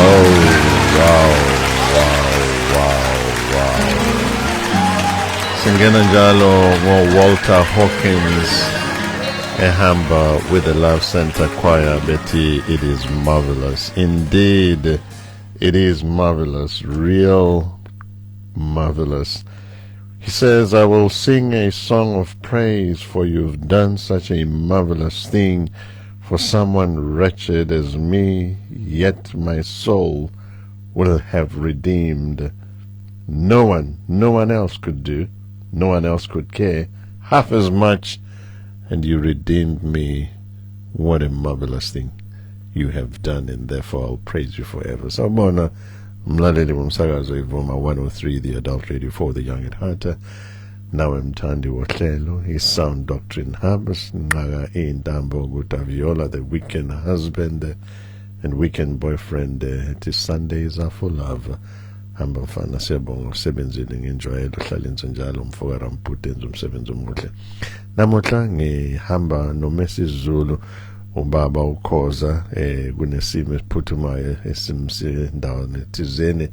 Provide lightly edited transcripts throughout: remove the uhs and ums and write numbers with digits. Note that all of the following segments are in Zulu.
Oh, wow, wow, wow, wow. Singena njalo ngo-Walter Hawkins ehamba with the Love Center Choir bethi it is marvelous. Indeed, it is marvelous, real marvelous. He says, "I will sing a song of praise, for you've done such a marvelous thing for someone wretched as me, yet my soul will have redeemed. No one, no one else could do, no one else could care half as much, and you redeemed me. What a marvelous thing you have done, and therefore I'll praise you forever." Sawubona mlaleli womsakazo iVuma 103, the adult radio for the young at heart. Nawe mthandi wohlelo i-Sound Doctrine Hub, sinqaka iy'ntambo kuDaviola, the weekend husband and weekend boyfriend. It is Sundays are for love. Hamba mfana, siyabonga usebenzile ngenjwayelo, hlala enze njalo mfoka Ramputi, enze umsebenzi omuhle. Namuhla ngihamba noMesizulu, ubaba ukhoza kunesimo esiphuthumayo esimsendaweni thizeni,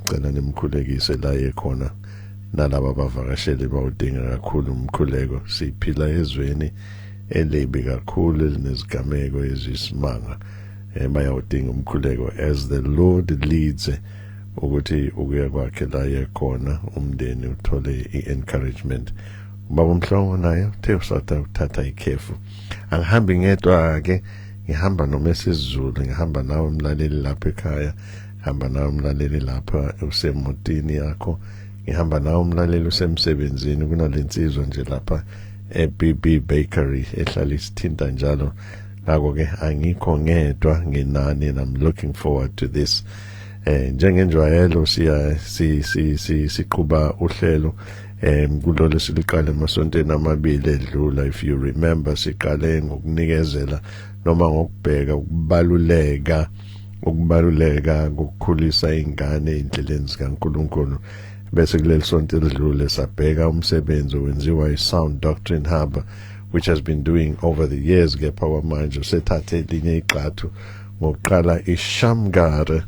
cela nimkhulekise la ekhona nalabo abavakashele bawudinga kakhulu umkhuleko. Siphila ezweni elibi kakhulu elinezigameko ezisimanga, bayawudinga umkhuleko as the Lord leads ukuthi ukuya kwakhe la yekhona umndeni uthole i-encouragement. Ubaba uMhlongo naye uthe usatha ukuthatha ikhefu. Angihambi ngedwa ke, ngihamba noMesizulu, ngihamba nawe mlaleli lapha ekhaya, ngihamba nawe mlaleli lapha usemotini yakho, ngihamba nawe umlaleli usemsebenzini. Kunalensizwa nje lapha eBB Bakery ehlala isithinta njalo. Ngakho ke angikho ngedwa, nginani, and I'm looking forward to this. Njengenjwayelo siya si si si siqhuba uhlelo kulolo siliqale emasontweni amabili edlula. If you remember, siqale ngokunikezela noma ngokubheka ukubaluleka kokukhulisa ingane endleleni zikaNkuluNkulu, bese kuleli sonto elidlule sabheka umsebenzi owenziwa i-Sound Doctrine Hub, which has been doing over the years, kepha kwamanje usethathe elinye igxathu ngokuqala iShamgar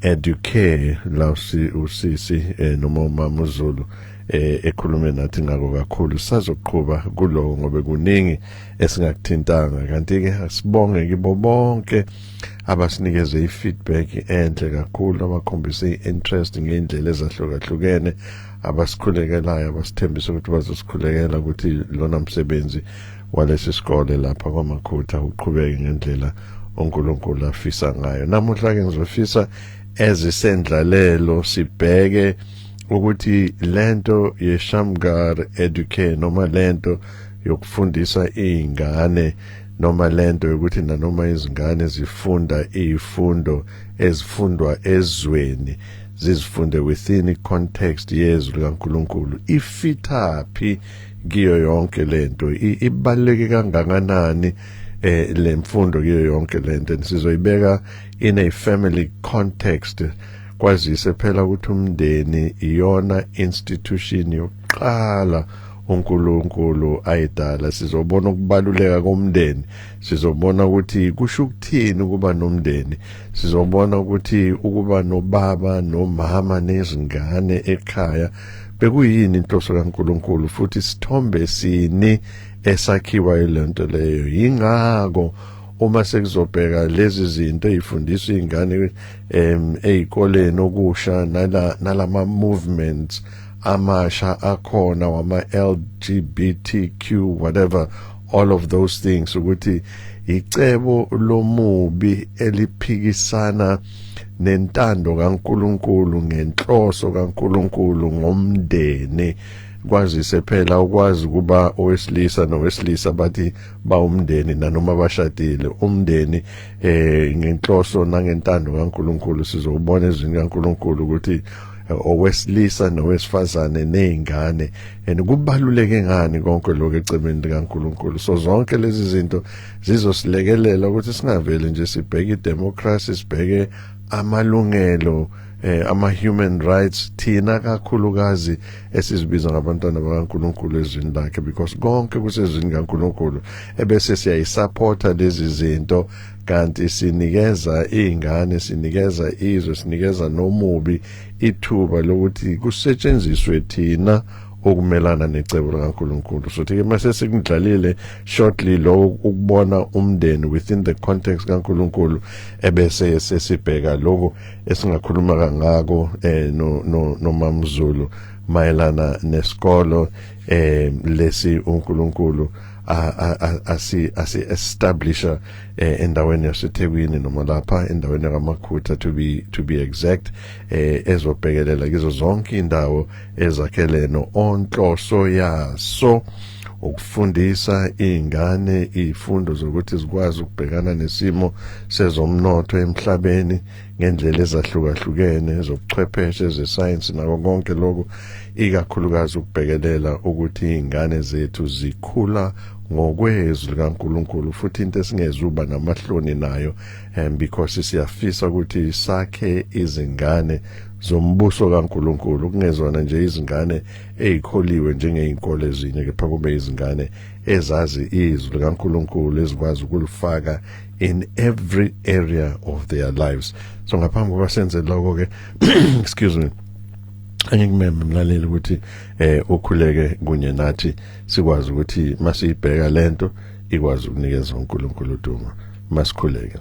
Educare la usisi noma umama uZulu ekhulume nathi ngako kakhulu. Sazoqhuba kuloko ngobe kuningi esingakuthintanga. Kanti ke asibonge kibo bonke abasinikeze i-feedback enhle kakhulu, abakhombise i-interest ngendlela ezahlukahlukene, abasikhulekelayo, abasithembisa ukuthi bazosikhulekela ukuthi lona msebenzi walesi sikole lapha kwaMakhutha uqhubeke ngendlela uNkulunkulu afisa ngayo. Namuhla ke ngizofisa ezisendlalelo sibheke ukuthi lento yeShamgar Educare noma lento yokufundisa izingane noma lento yokuthi nanoma izingane zifunda izifundo ezifundwa ezweni zizifunde within i-context yezwi likaNkuluNkulu, ifithaphi kiyo yonke lento, ibaluleke kangakanani lemfundo kiyo yonke lento. Sizoyibeka in a family context, kwazise phela ukuthi umndeni iyona institution yokuqala uNkulunkulu ayidala. Sizobona ukubaluleka komndeni, sizobona ukuthi kusho ukuthini ukuba nomndeni, sizobona ukuthi ukuba nobaba nomama nezingane ekhaya bekuyini inhloso kaNkulunkulu, futhi sithombe sini esakhiwa ilento leyo. Yingakho uma sekuzobheka lezi zinto ezifundiswa izingane ezikoleni okusha nala nalama movements amasha akhona wama LGBTQ, whatever, all of those things, ukuthi icebo lomubi eliphikisana nentando kaNkuluNkulu, ngenhloso kaNkuluNkulu ngomndeni, kwazise phela ukwazi kuba owesilisa nowesilisa bathi bawumndeni nanoma bashadile. Umndeni ngenhloso nangentando kaNkuluNkulu, sizobona ezwini kaNkuluNkulu ukuthi owesilisa nowesifazane nezingane, and kubaluleke ngani konke lokho ecebeni likaNkuluNkulu. So zonke lezi zinto zizosilekelela ukuthi singaveli nje sibheke idemocracy, sibheke amalungelo Ama human rights, thina kakhulukazi esizibiza ngabantwana bakaNkuluNkulu ezwini lakhe, because konke kusezwini kaNkuluNkulu, ebese siyayisupporta lezi zinto, kanti sinikeza izingane, sinikeza izwe, sinikeza nomubi ithuba lokuthi kusetshenziswe thina ukumelana necebo likaNkuluNkulu. So ke mase sikudlalile shortly lo ukubona umndeni within the context kaNkuluNkulu, ebese sesibheka lokho esingakhuluma kangako no noMamZulu mayelana nesikolo lesi uNkulunkulu asi establisha endaweni yaseThekwini, noma lapha endaweni kaMakhutha to be exact, ezobhekelela kizo zonke indawo ezakhelene, onhloso yaso ukufundisa izingane izifundo zokuthi zikwazi ukubhekana nesimo sezomnotho emhlabeni ngendlela ezahlukahlukene, ezobuchwepheshe, zesayensi nako konke lokho, ikakhulukazi ukubhekelela ukuthi izingane zethu zikhula ngokwezwi likaNkuluNkulu, futhi into esingezuba namahloni nayo, because siyafisa ukuthi sakhe izingane zombuso kaNkuluNkulu, kungezona nje izingane ezikholiwe njengeinkolo ezinye, kepha kube izingane ezazi izwi likaNkuluNkulu, ezikwazi ukulifaka in every area of their lives. So ngaphambi kokuba senze lokho ke, excuse me, angikumeme mlaleli ukuthi ukhuleke kunye nathi, sikwazi ukuthi masiyibheka lento ikwazi ukunikeza uNkulunkulu udumo. Masikhuleke.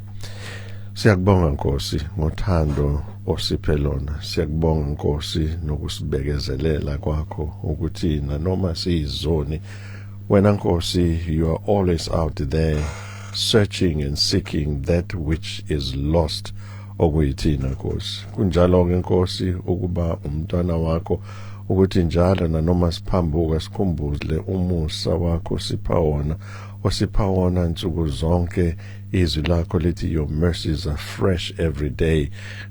Siyakubonga Nkosi ngothando osiphe lona. Siyakubonga Nkosi nokusibekezelela kwakho, ukuthi nanoma siyizoni, wena Nkosi, you are always out there searching and seeking that which is lost, okuyithina Nkosi. Kunjalo ke Nkosi ukuba umntwana wakho, ukuthi njalo nanoma siphambuka, sikhumbule umusa wakho sipha wona, osipha wona nsuku zonke. Izwi lakho lithi your mercies are fresh every day.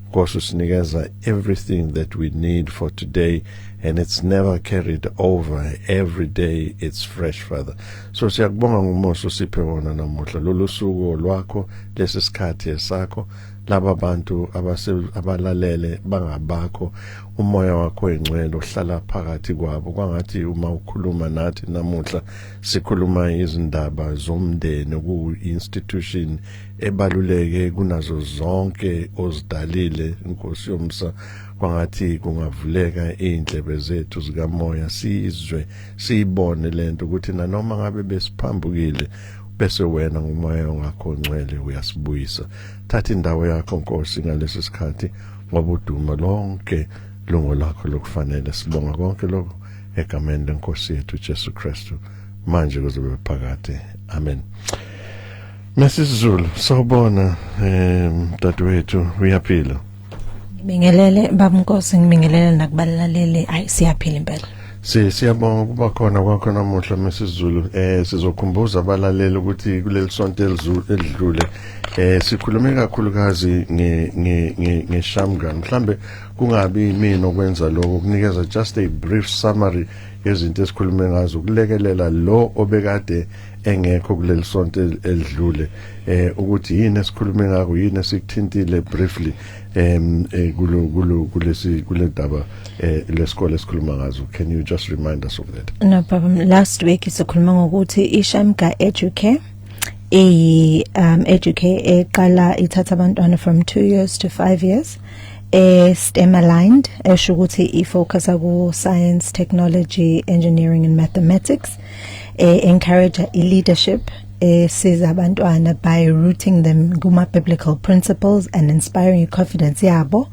Nkosi, usinikeza everything that we need for today and it's never carried over. Every day it's fresh, Father. So siyakubonga ngomusa usiphe wona namuhla. Lolu suku lwakho, lesi sikhathi esakho, laba bantu abase abalalele bangabakho. Umoya wakho engcwele ohlala phakathi kwabo, kwangathi uma ukhuluma nathi namuhla, sikhuluma izindaba zomndeni, ku institution ebaluleke kunazo zonke ozidalile, Nkosi yomsa, kwangathi kungavuleka indlebe zethu zikamoya, sizwe, siyibone lento, ukuthi nanoma ngabe besiphambukile, bese wena ngumoya ongakho ngcwele uyasibuyisa. Thatha indawo yakho Nkosi ngalesi sikhathi, ngoba udumo lonke lungo lakho lokufanele. Sibonga konke lokho egameni lenkosi yethu Jesu Kristu, manje kuzobe phakade, amen. Mrs Zulu, sawubona dadewethu, uyaphila? Ngibingelele babNkosi, ngibingelele nakubalaleli. Ayi, siyaphila impela. Si siyabonga ukuba khona kwakho namuhla, Mrs Zulu. Sizokhumbuza abalaleli ukuthi kuleli sonto elidlule sikhulume kakhulukazi nge nge ngeShamgar. Mhlambe kungabi mina okwenza lokho, kunikeza just a brief summary yezinto esikhulume ngazo, ukulekelela lo obekade engekho kuleli sonto elidlule, ukuthi yini esikhulume ngakho, yini esikuthintile briefly kulo kulo kulesi kule daba lesikole esikhuluma ngazo. Can you just remind us of that? No problem. Last week sikhuluma ngokuthi iShamgar Educare iyi educare eqala ithatha abantwana from 2 years to 5 years, STEM aligned, esho ukuthi ifocus ku science, technology, engineering and mathematics, encourage i leadership, esiza abantwana by rooting them kuma biblical principles and inspiring confidence yabo.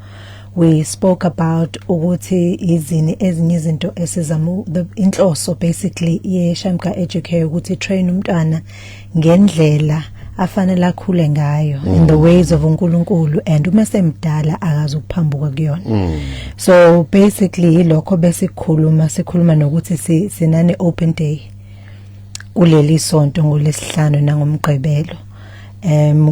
We spoke about ukuthi izini ezinye izinto esizama, the inhloso basically ye Shamgar Educare ukuthi train umntwana ngendlela afanele akhule ngayo, in the ways of uNkulunkulu, and uma semdala akazi ukuphambuka kuyona. So basically ilokho besikhuluma, sikhuluma nokuthi sinane open day kuleli sonto ngolesihlanu nangomgqibelo.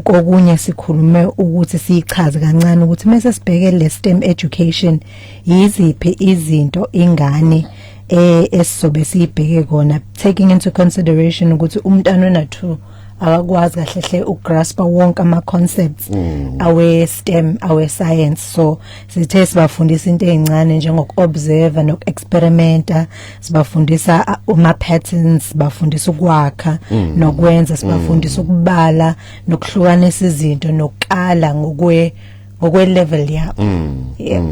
Kokunye sikhulume ukuthi sichaze kancane ukuthi mase sibheke le STEM education, yiziphi izinto ingane esizobe siyibheke kona, taking into consideration ukuthi umntana ona 2 Akakwazi kahle hle ukugraspa wonke ama concepts awe STEM, awe science. So sithe sibafundisa into ezincane njengokuobserve nokuexperimenta, sibafundisa ama patterns, sibafundisa ukwakha nokwenza, sibafundisa ukubala nokuhlukanisa izinto nokukala ngokwe level yabo, yeah.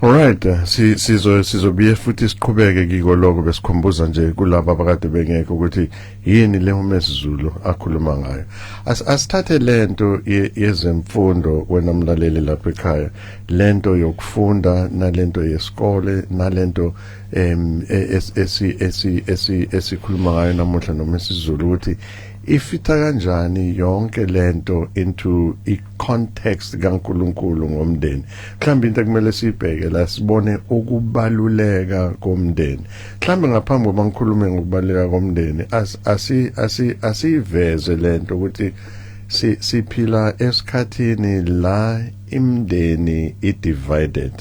Alright, si sizo sizobuye futhi siqhubeke kiko lokho. Besikhumbuza nje kulabo abakade bengekho ukuthi yini le uMesizulu akhuluma ngayo. Asithathe lento yezemfundo, wena mlaleli lapha ekhaya, lento yokufunda nalento yesikole nalento esi esi esi esikhuluma ngayo namuhla noMesizulu, ukuthi ifita kanjani yonke lento into i-context kaNkuluNkulu ngomndeni. Mhlawumbe into ekumele sibheke la, sibone ukubaluleka komndeni. Mhlawumbe ngaphambi kokuba ngikhulume ngokubaluleka komndeni, asi asi asiveze lento ukuthi siphila esikhathini la imndeni i-divided.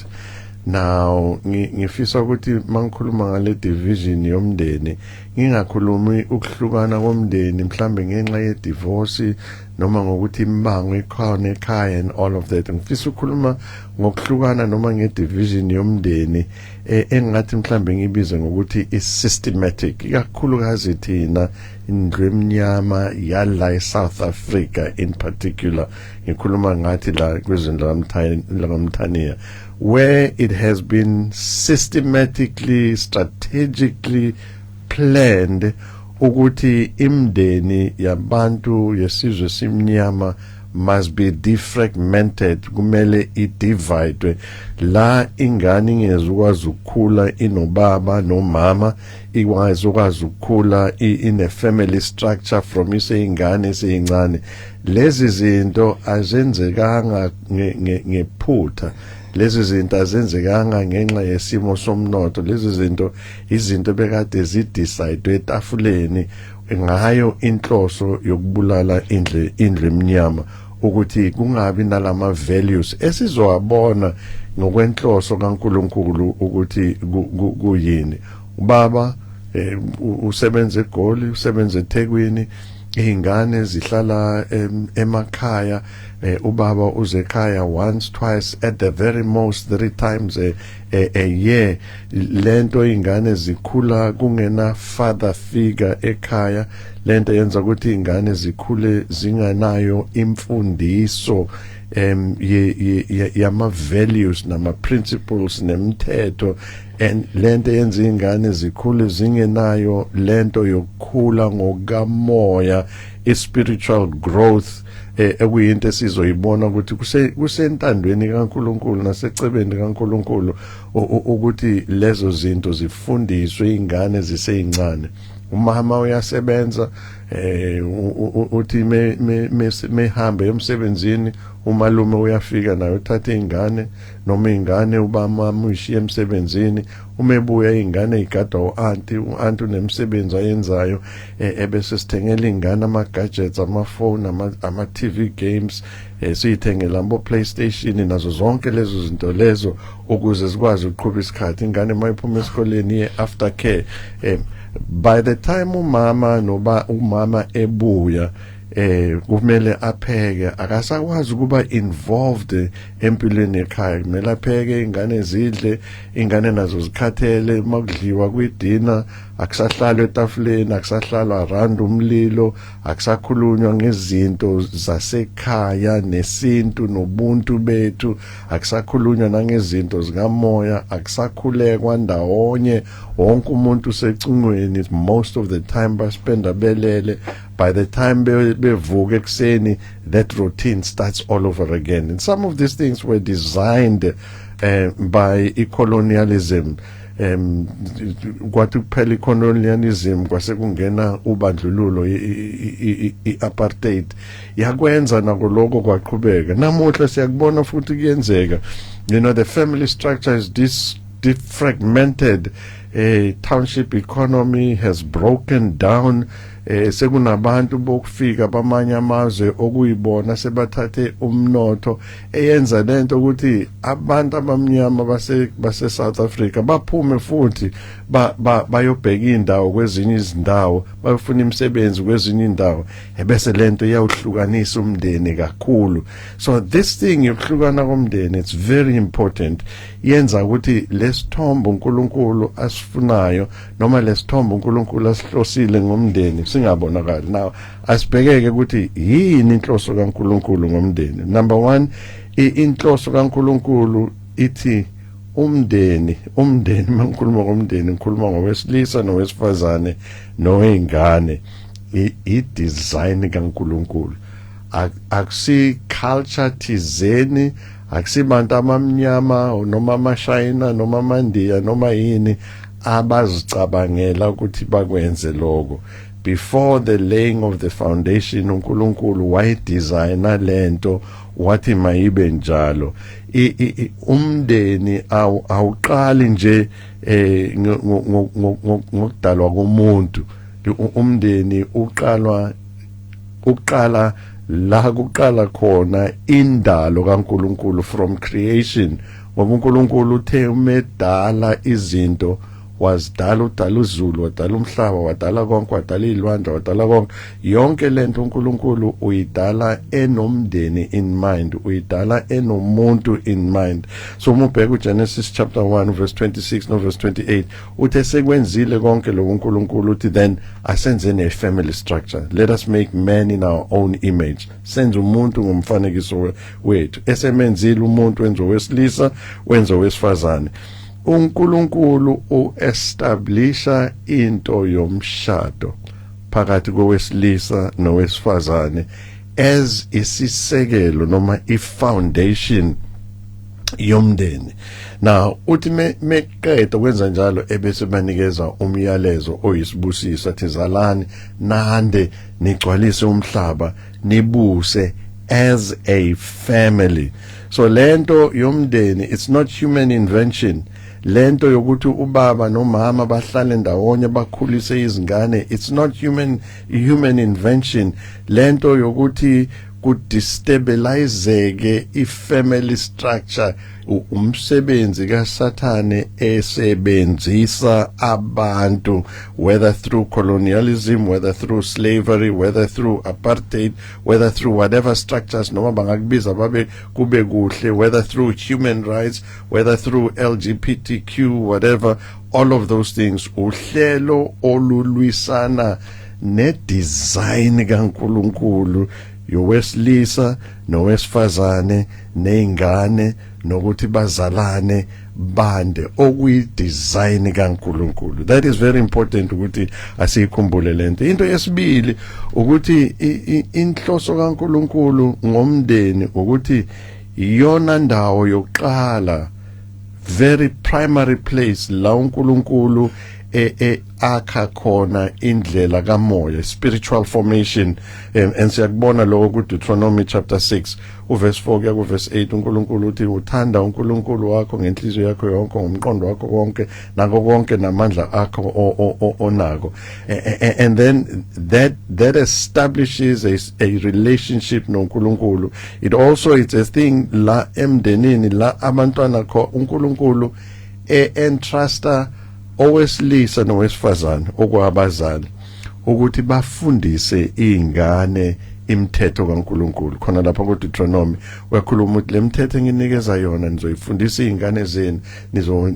Now ngifisa ukuthi mangikhuluma ngale division yomndeni, ngingakhulumi ukuhlukana komndeni mhlambe ngenxa ye divorce noma ngokuthi imibango ikhona ekhaya and all of that. Ngifisa ukukhuluma ngokuhlukana noma nge-division yomndeni engathi mhlambe ngibize ngokuthi i-systematic, ikakhulukazi thina indlu emnyama yala eSouth Africa. In particular ngikhuluma ngathi la kwezwe lakaMthaniya, where it has been systematically, strategically planned ukuthi imndeni yabantu yesizwe simnyama must be defragmented, kumele idivide, la ingane ingezukwazi ukukhula inobaba nomama, ikwazi ukwazi ukukhula in a family structure from iseyingane eseyincane. Lezi zinto azenzekanga ngephutha, lezi zinto azenzekanga ngenxa yesimo somnotho. Lezi zinto izinto bekade zidecide etafuleni ngayo inhloso yokubulala indlu eminyama, ukuthi kungabi nalama values esizowabona ngokwenhloso kaNkuluNkulu ukuthi kuyini. Ubaba usebenza eGoli, usebenza eThekwini, izingane zihlala emakhaya. Ubaba uze ekhaya once, twice, at the very most three times a year. Lento ingane zikhula kungena father figure ekhaya. Lento yenza ukuthi ingane zikhule zinganayo imfundiso yama values nama principles nemithetho, and lento yenza ingane zikhule zingenayo lento yokukhula ngokamoya, i-spiritual growth, ekuyinto esizoyibona ukuthi kusentandweni kaNkuluNkulu nasecebeni kaNkuluNkulu ukuthi lezo zinto zifundiswe ingane ziseyincane. Umama uyasebenza, uthi mehambe emsebenzini, umalume uyafika naye uthatha ingane, noma ingane ubama uyishiya emsebenzini. Uma ebuya ingane igadwa uanti, uanti unemsebenzi ayenzayo, ebese sithengela ingane ama gadgets, ama phone, ama TV games, siyithengela abo PlayStation nazo zonke lezo zinto lezo ukuze zikwazi ukuqhubha isikhathi. Ingane mayiphuma esikoleni ye after care. By the time umama noba umama ebuya, kumele apheke, akasakwazi ukuba involved empilweni ekhaya. Kumele apheke, ingane zidle, ingane nazo zikhathele. Makudliwa kwidina akusahlalwa etafuleni, akusahlalwa around umlilo, akusakhulunywa ngezinto zasekhaya nesintu nobuntu bethu, akusakhulunywa nangezinto zikamoya, akusakhulekwa ndawonye. Wonke umuntu usecingweni. Most of the time baspenda belele. By the time bevuka ekuseni, that routine starts all over again. And some of these things were designed by colonialism. Kwathi kuphela icolonialism kwase kungena ubandlululo, i-apartheid yakwenza nako lokho kwaqhubeka. Namuhla siyakubona futhi kuyenzeka. The family structure is this defragmented. A township economy has broken down. Sekunabantu bokufika bamanye amazwe okuyibona sebathathe umnotho, eyenza lento ukuthi abantu abamnyama base South Africa baphume futhi bayobheka indawo kwezinye izindawo, bayofuna imisebenzi kwezinye indawo, ebese lento iyawuhlukanisa umndeni kakhulu. So this thing yokuhlukana komndeni, it's very important. Yenza ukuthi lesithombe uNkulunkulu asifunayo noma lesithombe uNkulunkulu asihlosile ngomndeni singabonakali. Now asibhekeke ukuthi yini inhloso kaNkulunkulu ngomndeni. Number 1, inhloso kaNkulunkulu ithi umndeni, mangikhuluma ngomndeni ngikhuluma ngowesilisa nowesifazane nowengane, i-design kaNkulunkulu. Akusi culture thizeni, akusibantu abamnyama noma amaShayina noma amaNdiya noma yini abazicabangela ukuthi bakwenze lokho. Before the laying of the foundation, uNkulunkulu wayidesigna lento, wathi mayibe njalo. Umndeni awuqali nje ngokudalwa komuntu. Umndeni uqalwa uqala la kuqala khona indalo kaNkulunkulu, from creation, ngoba uNkulunkulu uthe umedala izinto wazidala, udala uzulu, wadala umhlaba, wadala konke, wadala izilwandle, wadala konke. Yonke lento uNkulunkulu uyidala enomndeni in mind, uyidala enomuntu in mind. So uma ubheka uGenesis chapter 1 verse 26 no verse 28, uthe sekwenzile konke lo uNkulunkulu, uthi then asenze ne family structure. Let us make man in our own image, senze umuntu ngomfanekiso wethu. Esemenzile umuntu, wenza owesilisa, wenza owesifazane. uNkulunkulu uestablisha into yomshado phakathi kowesilisa nowesifazane as isisekelo noma ifoundation yomndeni. Now uthi meqeda kwenza njalo, ebese banikeza umyalezo oyisibusiso, athi zalani nande, nigcwalise umhlaba, nibuse as a family. So lento yomndeni, it's not human invention. Lento yokuthi ubaba nomama bahlale ndawonye bakhulise izingane, it's not human invention. Lento yokuthi kudestabilizeke ifamily structure, umsebenzi kaSathane esebenzisa abantu, whether through colonialism, whether through slavery, whether through apartheid, whether through whatever structures noma bangakubiza babe kube kuhle, whether through human rights, whether through LGBTQ, whatever, all of those things, uhlelo olulwisana nedesign kaNkulunkulu yowesilisa nowesifazane nezingane nokuthi bazalane bande, okuyi design kaNkulunkulu. That is very important ukuthi asiyikhumbule lento. Into yesibili ukuthi inhloso kaNkulunkulu ngomndeni ukuthi iyona ndawo yokuqala, very primary place la uNkulunkulu e akha khona indlela kamoya, spiritual formation, and siyakubona lokho ku Deuteronomy chapter 6 uverse 4 kuya ku verse 8. uNkulunkulu uthi uthanda uNkulunkulu wakho ngenhliziyo yakho yonke, ngomqondo wakho konke, nako konke, namandla akho onako, and then that establishes a relationship noNkulunkulu. It also, it's a thing la emndenini la abantwana kho uNkulunkulu e entrusta owesilisa nowesifazane okwabazali ukuthi bafundise izingane imithetho kaNkulunkulu. Khona lapha ku Deuteronomy uyakhuluma ukuthi le mithetho enginikeza yona nizoyifundisa izingane zenu,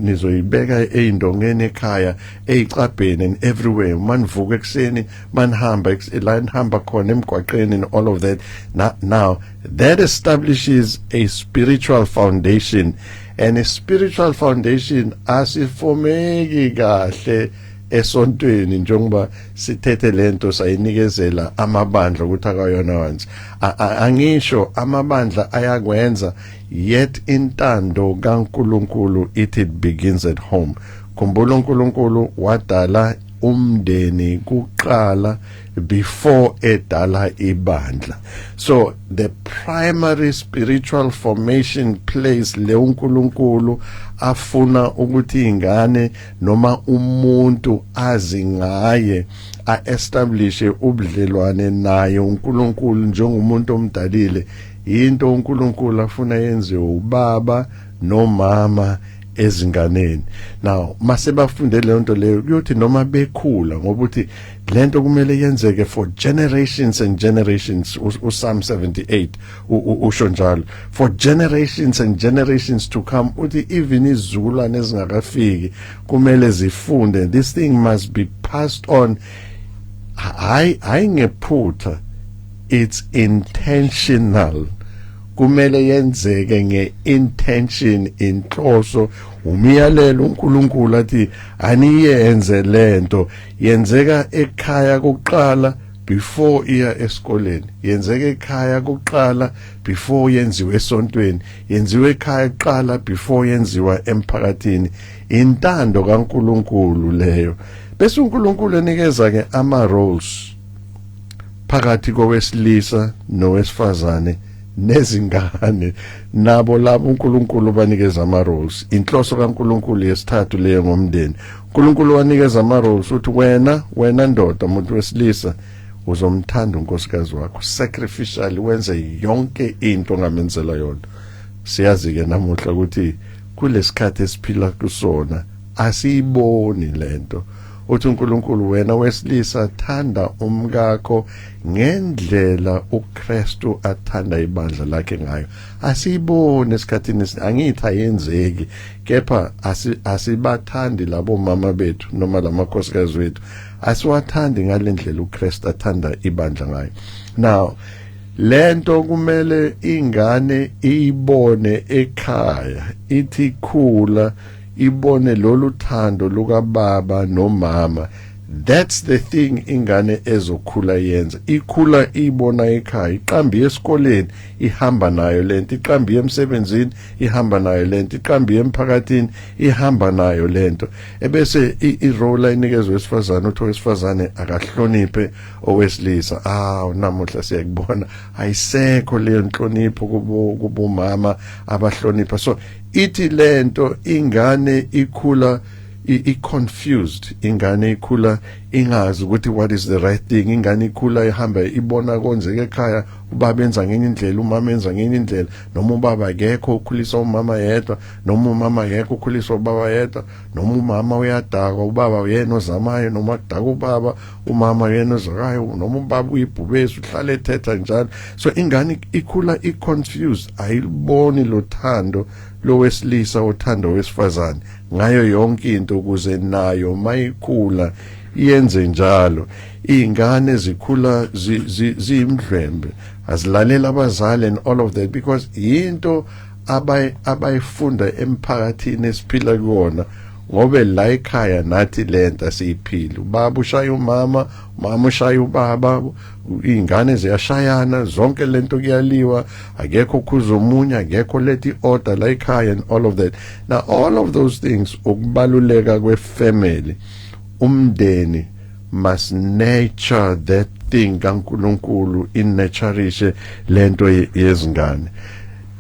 nizoyibeka ezindongeni ekhaya, ezicabheni and everywhere, manivuka ekseni, manihamba la nihamba khona emgwaqeni and all of that. Now that establishes a spiritual foundation, and a spiritual foundation asifomeki kahle esontweni njengoba sithethe lento sayinikezela amabandla ukuthi akayona once. Angisho amabandla ayakwenza, yet intando kaNkulunkulu it begins at home. Khumbula, uNkulunkulu wadala Umndeni kuqala before edala ibandla. So the primary spiritual formation place le uNkulunkulu afuna ukuthi ingane noma umuntu azi ngaye, a-establish ubudlelwane naye uNkulunkulu njengomuntu omdalile, into uNkulunkulu afuna yenziwe ubaba nomama ezinganeni. Now mase bafunde leyo nto leyo, kuyothi noma bekhula, ngoba uthi lento kumele yenzeke for generations and generations. uPsalm 78 usho njalo, for generations and generations to come. Uthi even izizukulwane ezingakafiki kumele zifunde. This thing must be passed on, hayi hayi ngephutha, it's intentional. Kumele yenzeke ngeintention, inhloso, umyalelo uNkulunkulu athi aniyenze lento. Yenzeka ekhaya kokuqala before iya esikoleni, yenzeka ekhaya kuqala before yenziwe esontweni, yenziwe ekhaya kuqala before yenziwa emphakathini. Intando kaNkulunkulu leyo. Bese uNkulunkulu enikeza ke ama roles phakathi kowesilisa nowesifazane nezingane nabo. Labo uNkulunkulu banikeza ama roles. Inhloso kaNkulunkulu yesithathu leyo ngomndeni. uNkulunkulu wanikeza ama roles, uthi wena ndoda, umuntu wesilisa, uzomthanda unkosikazi wakho sacrificially, wenze yonke into ongamenzela yona. Siyazi ke namuhla ukuthi kulesikhathi esiphila kusona asiyiboni lento. Uthi uNkulunkulu, wena wesilisa, thanda umkakho ngendlela uKristu athanda ibandla lakhe ngayo. Asiyiboni esikhathini, angithi ayenzeki, kepha asibathandi labo mama bethu noma lamakhosikazi wethu, asiwathandi ngalendlela uKristu athanda ibandla ngayo. Now lento kumele ingane iyibone ekhaya, ithi khula ibone lolu thando lukababa nomama. That's the thing ingane ezokhula yenza, ikhula ibona ekhaya. Iqambi esikoleni ihamba nayo lento, iqambi emsebenzini ihamba nayo lento, iqambi emphakathini ihamba nayo lento. Ebese i-role inikezwe wesifazane, uthi owesifazane akahloniphe owesilisa. Ah, namuhla siyakubona, ayisekho leyo nhlonipho kubo kubomama abahlonipha. So ithi lento ingane ikhula i-confused, ingane ikhula ingazi ukuthi what is the right thing. Ingane ikhula ihamba ibona konzeka ekhaya, ubaba enza ngenye indlela, umama enza ngenye indlela, noma ubaba akekho ukhulisa umama yedwa, noma umama akekho ukhulisa ubaba yedwa, noma umama uyadakwa, ubaba uyena ozamayo, noma kudaka ubaba, umama uyena ozakayo, noma ubaba uyibhubesi, uhlala ethetha njalo. So ingane ikhula i-confused, ayiliboni lo thando lowesilisa othanda wesifazane ngayo yonke into, ukuze nayo mayikhula yenze njalo. Izingane zikhula ziyimdlwembe, azilalela abazali and all of that, because into abayifunda emphakathini esiphila kuwona, ngobe la ekhaya nathi lento asiyiphili. Ubaba ushaya umama, umama ushaya ubaba, izingane ziyashayana, zonke lento kuyaliwa, akekho khuza omunye, akekho lethi order la ekhaya and all of that. Now all of those things, ukubaluleka kwefamily, umndeni must nurture that thing kaNkulunkulu, inurturishe lento yezingane.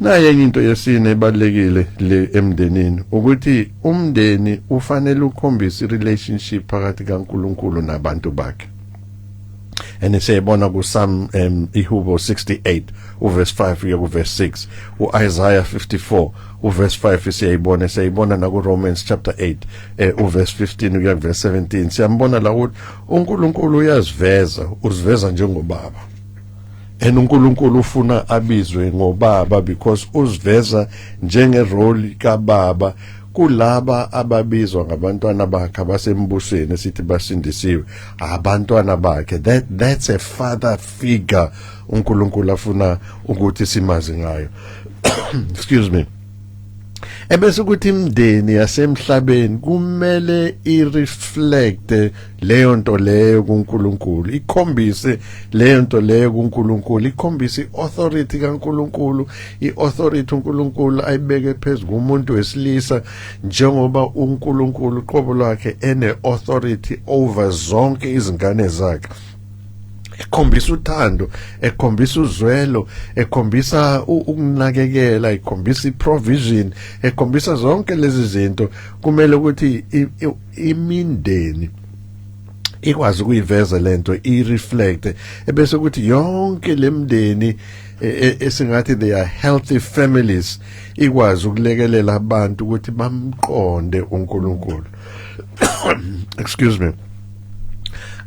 Naye enye into yesine ebalekile le emndenini ukuthi umndeni ufanele ukhombise relationship phakathi kaNkulunkulu nabantu bakhe. And siyayibona ku Psalm iHubo 68 uverse 5 kuya ku verse 6, uIsaiah 54 uverse 5 siyayibona. Siyayibona na ku Romans chapter 8 uverse 15 kuya ku verse 17. Siyambona la ukuthi uNkulunkulu uyaziveza, uziveza njengobaba, and uNkulunkulu ufuna abizwe ngobaba because uziveza njenge role kababa kulaba ababizwa ngabantwana bakhe abasembusweni, esithi basindisiwe, abantwana bakhe. That's a father figure uNkulunkulu afuna ukuthi simazi ngayo. Excuse me. Ebese kuthi imndeni yasemhlabeni kumele ireflect leyo nto leyo kuNkulunkulu, ikhombise leyo nto leyo kuNkulunkulu, ikhombise iauthority kaNkulunkulu, iauthority uNkulunkulu ayibeke phezulu komuntu wesilisa, njengoba uNkulunkulu uqobo lwakhe ene authority over zonke izingane zakhe. Ekhombisa uthando, ekhombisa uzwelo, ekhombisa ukunakekela, ekhombisa iprovision, ekhombisa zonke lezi zinto. Kumele ukuthi imindeni ikwazi ukuyiveza lento, i-reflect, ebese ukuthi yonke lemndeni esingathi they are healthy families ikwazi ukulekelela abantu ukuthi bamqonde uNkulunkulu. Excuse me.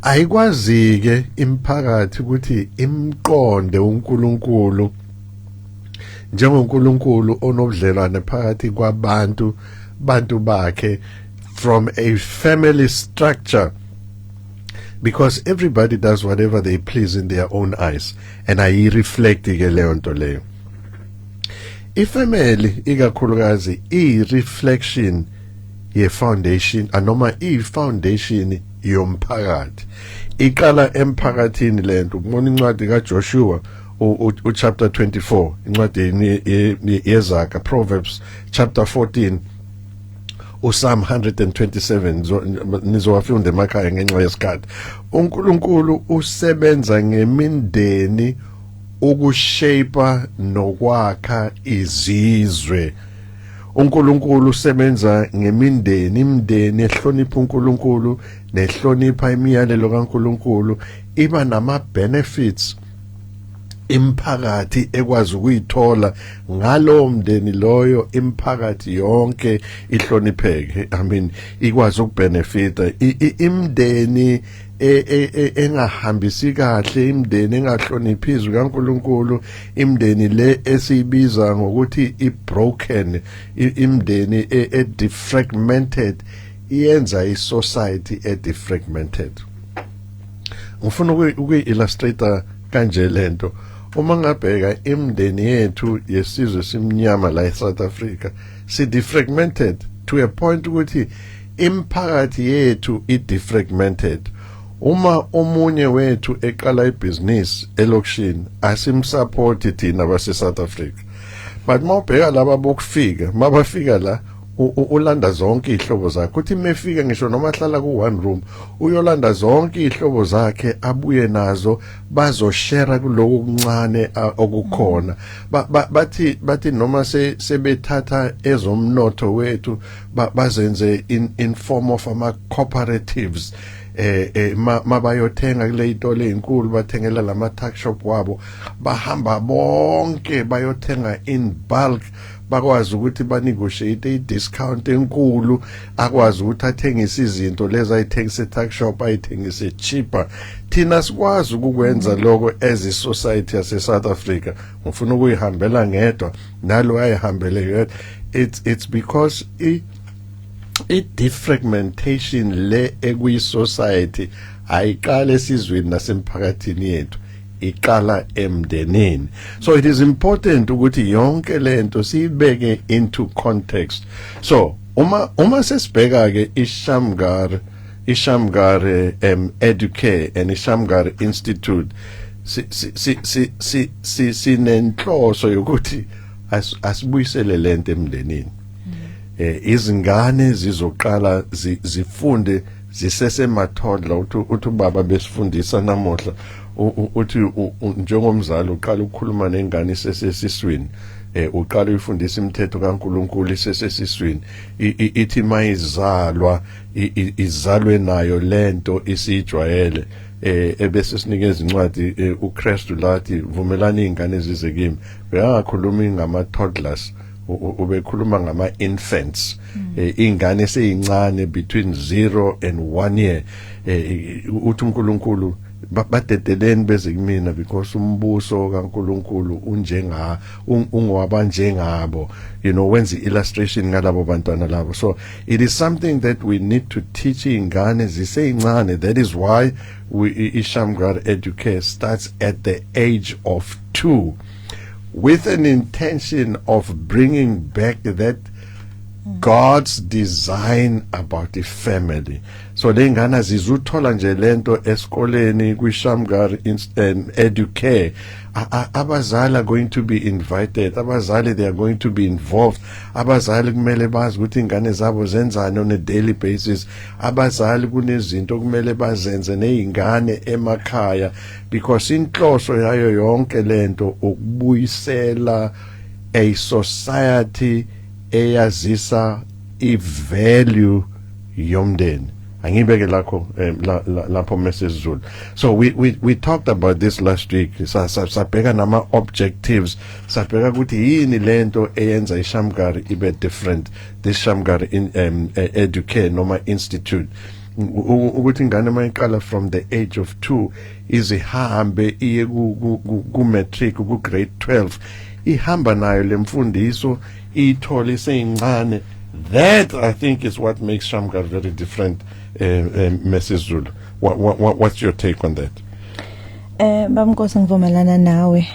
Ayikwazi ke imphakathi ukuthi imqonde uNkulunkulu njengoNkulunkulu onobudlelwane phakathi kwabantu bantu bakhe from a family structure, because everybody does whatever they please in their own eyes, and ayi-reflect ke leyo nto leyo. Ifamily ikakhulukazi i-reflection ye-foundation, anoma i-foundation yomphakathi, iqala emphakathini lento. Ubona incwadi kaJoshua u chapter 24, incwadi yeZaga, Proverbs chapter 14, uPsalm 127, nizowafunda emakhaya ngenxa yesikhathi. uNkulunkulu usebenza ngemindeni ukushape nokwakha izizwe. uNkulunkulu usebenza ngemindeni, imindeni ehlonipha uNkulunkulu nehlonipha imiyalelo kaNkulunkulu iba nama benefits imphakathi ekwazi ukuyithola ngalowo mndeni loyo. Imphakathi yonke ihlonipheke, I mean, ikwazi ukubenefita. Imndeni engahambisi kahle, imndeni engahloniphi izwi kaNkulunkulu, imndeni le esiyibiza ngokuthi i-broken, imndeni e-defragmented, iyenza i-society e-defragmented. Ngifuna ukuyi-illustrate kanje lento. Uma ngabheka imndeni yethu yesizwe simnyama la eSouth Africa, si defragmented to a point ukuthi imphakathi yethu i defragmented. Uma omunye wethu eqala ibhizinisi elokishini, asimsupport thina base South Africa, but mawubheka laba bokufika, mabafika la, ulanda zonke ihlobo zakhe. Uthi mefika, ngisho noma hlala ku one room, uyolanda zonke ihlobo zakhe abuye nazo, bazoshare kuloko kuncane okukhona. Bathi noma sebethatha ezomnotho wethu, bazenze in form of ama cooperatives, mabayothenga kule itolo ezinkulu, bathengela lama tuck shop wabo, bahamba bonke bayothenga in bulk, bakwazi ukuthi banegotiate i-discount enkulu, akwazi ukuthi athengise izinto lezi ayithengise e-tuck shop, ayithengise cheaper. Thina sikwazi ukukwenza lokho as a society yase South Africa. Ngifuna ukuyihambela ngedwa, nalo ayihambele yedwa. It's because i defragmentation le ekuyi society ayiqala esizweni nasemphakathini yethu, iqala emndenini. So it is important ukuthi yonke lento siyibeke into context. So uma sesibheka ke iShamgar Educare and iShamgar Institute, si si si si si sinenhloso yokuthi asibuyisele lento emndenini. Izingane zizoqala zifunde zisesemathodla. Uthi ubaba besifundisa namuhla, uthi njengomzali uqala ukukhuluma nengane isesesiswini, uqala uyifundisa imithetho kaNkuluNkulu isesesiswini. Ithi mayizalwa, izalwe nayo lento, isijwayele. Ebese sinikeza incwadi uKristu lathi, "Vumelani izingane zize kimi." Beyangakhulumi ngama toddlers, ubekhuluma ngama infants, ingane eseyincane between 0 and 1 year. Uthi uNkulunkulu, "Badedeleni beze kumina, because umbuso kaNkuluNkulu unjenga ungwabanjengabo." Wenza illustration ngalabo bantwana labo. So it is something that we need to teach ingane ziseyincane. That is why we iShamgar Educare starts at the age of 2, with an intention of bringing back that God's design about the family. So lengane zizuthola nje lento esikoleni kwiShamgar Educare. Abazali are going to be invited. Abazali, they are going to be involved. Abazali kumele bazi ukuthi ingane zabo zenzani on a daily basis. Abazali kunezinto kumele bazenze nezingane emakhaya, because inhloso yayo yonke lento ukubuyisela a society eyazisa i-value yomndeni. Angibeke lakho lapho, Mrs Zulu. So we talked about this last week. Sabheka nama objectives, sabheka ukuthi yini lento eyenza iShamgar ibe different, this Shamgar in Educare noma institute, ukuthi ingane mayiqala from the age of 2 izihambe iye ku matric, ku grade 12, ihamba nayo lemfundiso, iyithole iseyincane. That, I think, is what makes Shamgar very different. Mrs Zulu, what's your take on that? Baba Nkosi, ngivumelana nawe.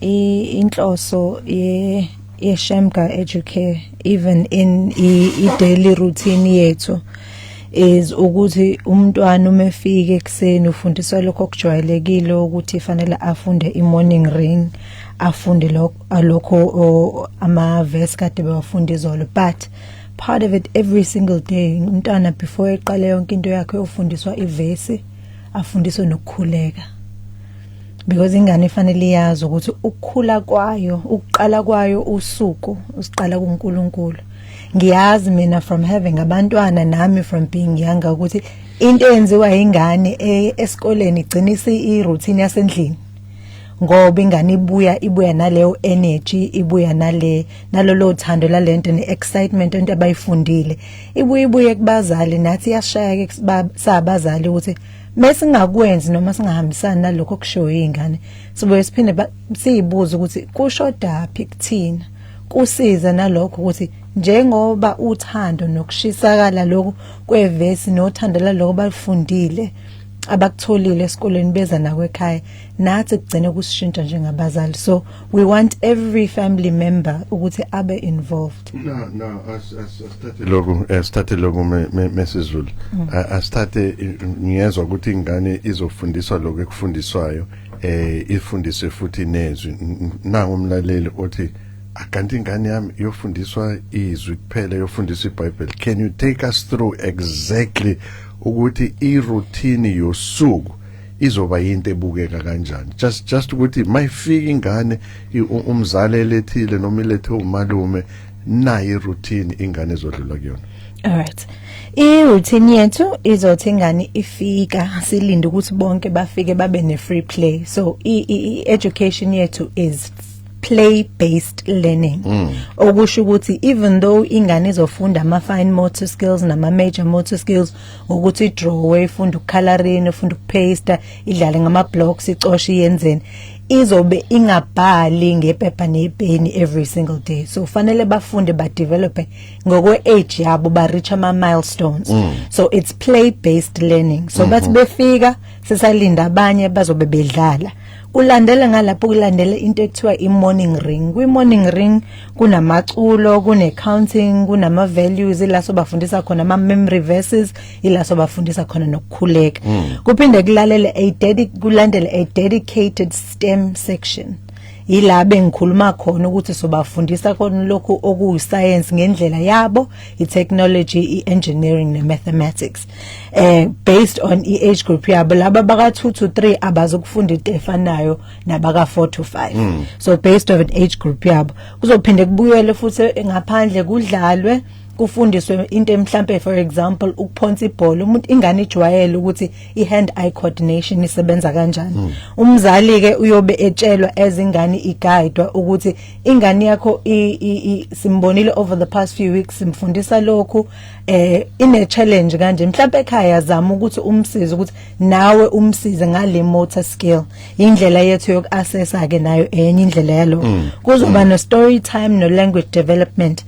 Inhloso ye Shamgar Educare, even in i daily routine yethu, is ukuthi umntwana uma efika ekseni ufundiswa lokho okujwayelekile ukuthi fanele afunde i morning ring, afunde lokho ama verse kade bewafunda izolo. But part of it, every single day umntwana before eqale yonke into yakhe uyofundiswa ivesi, afundiswe nokukhuleka, because ingane ifanele iyazi ukuthi ukukhula kwayo, ukuqala kwayo usuku, usiqala kuNkulunkulu. Ngiyazi mina from having abantwana nami, from being younger, ukuthi into eyenziwa ingane esikoleni igcina i-routine yasendlini, ngoba ingane ibuya naleyo energy, ibuya nale nalolo thando lalento ne-excitement into abayifundile, ibuye kubazali. Nathi iyashaya ke sabazali ukuthi mesingakwenzi noma singahambisani nalokho okushoyo izingane, sibuye siphinde sizibuze ukuthi kushodaphi kuthina. Kusiza nalokho ukuthi njengoba uthando nokushisakala lokhu kwevesi nothando lalokho balifundile, abakutholile esikoleni, beza nako ekhaya, nathi kugcine kusishintsha njengabazali. So we want every family member ukuthi abe involved. No, asithathe lokhu, sithathe lokhu, Mrs Zulu. Asithathe, ngiyezwa ukuthi ingane izofundiswa lokho ekufundiswayo, ifundiswe futhi nezwi. Nangu umlaleli othi, akanti ingane yami iyofundiswa izwi kuphela, iyofundiswa iBhayibheli? Can you take us through exactly ukuthi i-routine yosuku izoba yinto ebukeka kanjani? Just ukuthi mayifika ingane, umzali elethile noma ilethe umalume, nayi i-routine ingane ezodlula kuyona. Alright. I-routine yethu izothi ingane ifika, silinde ukuthi bonke bafike, babe ne free play. So i education yethu is play based learning. Okusho ukuthi even though ingane izofunda ama fine motor skills nama major motor skills ukuthi draw, ifunda ukucoloring, ifunda ukupaste, idlale ngama blocks, icoshe, iyenzeni, izobe ingabhali ngephepha nepeni every single day. So fanele bafunde, ba develop ngokwe age yabo, ba reach ama milestones. So it's play based learning. So bathi befika, sisalinda abanye, bazobe bedlala. Kulandela ngalapho, kulandela into ekuthiwa i-morning ring. Kwi-morning ring kunamaculo, kune-counting, kunama-values, ila sobafundisa khona ama-memory verses, ila sobafundisa khona nokukhuleka. Kuphinde kulalele a kulandele a dedicated STEM section, ila bengikhuluma khona ukuthi sobafundisa khona lokhu okuyi-science ngendlela yabo, i-technology, i-engineering ne-mathematics, based on i-age group yabo. Laba baka 2 to 3 abazokufunda into efanayo nabaka 4 to 5, so based on age group yabo. Kuzophinde kubuyele futhi ngaphandle, kudlalwe, kufundiswe into mhlambe, for example, ukuphonsa ibhola. Umuntu, ingane ijwayele ukuthi i-hand eye coordination isebenza kanjani. Umzali ke uyobe etshelwa ezingane, iguidwa ukuthi ingane yakho simbonile over the past few weeks, simfundisa lokhu, ine challenge kanje, mhlawumbe ekhaya zama ukuthi umsize, ukuthi nawe umsize ngale motor skill. Indlela yethu yokuassessa ke nayo enye indlela yalokho. Kuzoba no story time, no language development.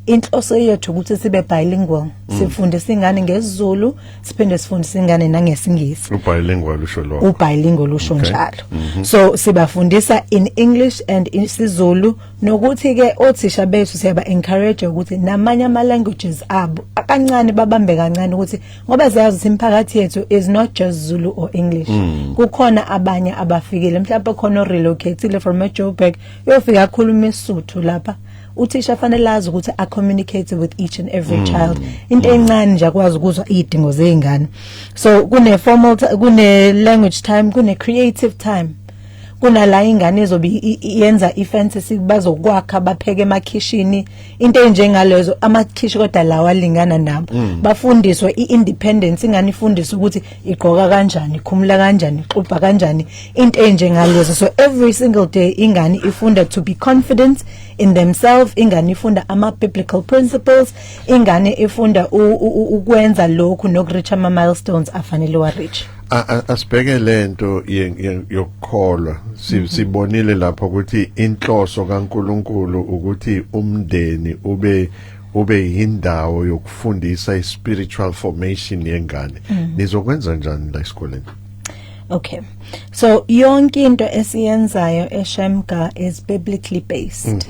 Inhloso yethu ukuthi sibe bilingual, sifundise ingane ngesiZulu, siphinde sifundise ingane nangesingisi. Ubilingual usho lokho? Ubilingual usho njalo. So sibafundisa in English and isiZulu, nokuthi ke othisha bethu siyaba encourage ukuthi namanye ama languages abo akancane babambe kancane, ukuthi ngoba siyazi ukuthi imiphakathi yethu is not just Zulu or English. Kukhona abanye abafikile, mhlawumbe khona relocate from eJoburg, yofika akhuluma isuthu lapha. Uthisha fanele azi ukuthi a communicate with each and every child, into encane nje akwazi ukuzwa izidingo zezingane. So kune formal, kune language time, kune creative time, kunala ingane ezobe yenza ifantasy, bazokwakha, bapheke emakhishini, into enjengalezo, amakhishi kodwa lawa alingana nabo. Bafundiswe iindependence, ingane ifundiswe ukuthi igqoka kanjani, ikhumula kanjani, ixubha kanjani, into enjengalezo. So every single day ingane ifunda to be confident in themselves, ingane ifunda ama biblical principles, ingane ifunda ukwenza lokhu nokureach ama milestones afanele wa reach. Asibheke lento yokukholwa. Sibonile lapho ukuthi inhloso kaNkuluNkulu ukuthi umndeni ube indawo yokufundisa i-spiritual formation yengane. Nizokwenza njani la esikoleni? Okay. So yonke into esiyenzayo eShamgar is biblically based.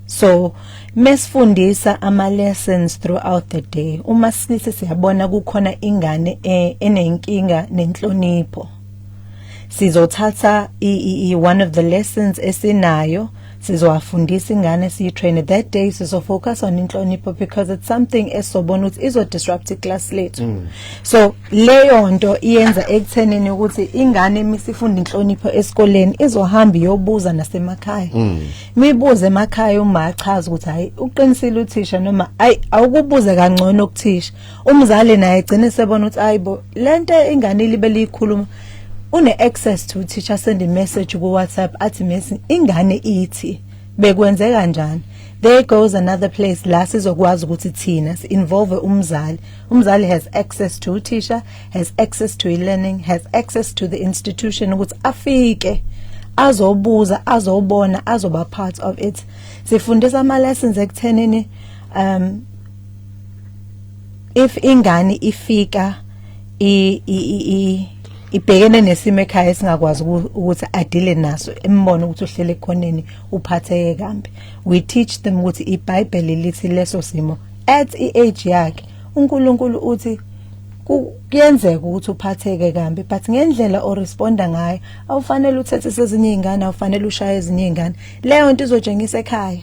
So mesifundisa ama lessons throughout the day, uma sithi siyabona kukhona ingane enenkinga nenhlonipho, sizothatha i one of the lessons esinayo, sizowafundisa ingane, siyitrain that day. Sizofocus on inhlonipho because it's something esobona ukuthi izo disrupt iclass lethu. So leyo nto iyenza ekuthenini ukuthi ingane misifunda inhlonipho esikoleni, izohamba iyobuza nasemakhaya. Mibuze emakhaya, uma achaza ukuthi hayi, uqinisile uthisha, noma ayi, awukubuze kangcono kuthisha, umzali naye egcine sebona ukuthi ayibo, lento ingane libe liyikhuluma. Une access to teacher, send a message ku WhatsApp athi, "Miss, ingane ithi bekwenze kanjani?" There goes another place la sizokwazi ukuthi thina si-involve umzali. Umzali has access to teacher, has access to e-learning, has access to the institution, ukuthi afike azobuza, azobona, azoba part of it. Sifundisa ama lessons ekuthenini if ingane ifika i i ibhekene nesimo ekhaya esingakwazi ukuthi adile naso, embone ukuthi uhlele ekhoneni, uphatheke kambi, we teach them ukuthi iBhayibheli lithi leso simo at iage yakhe, uNkulunkulu uthi kuyenzeka ukuthi uphatheke kambi, but ngendlela oresponda ngayo awufanele uthethe ezinye izingane, awufanele ushaye ezinye izingane. Leyo nto izotshengisa ekhaya,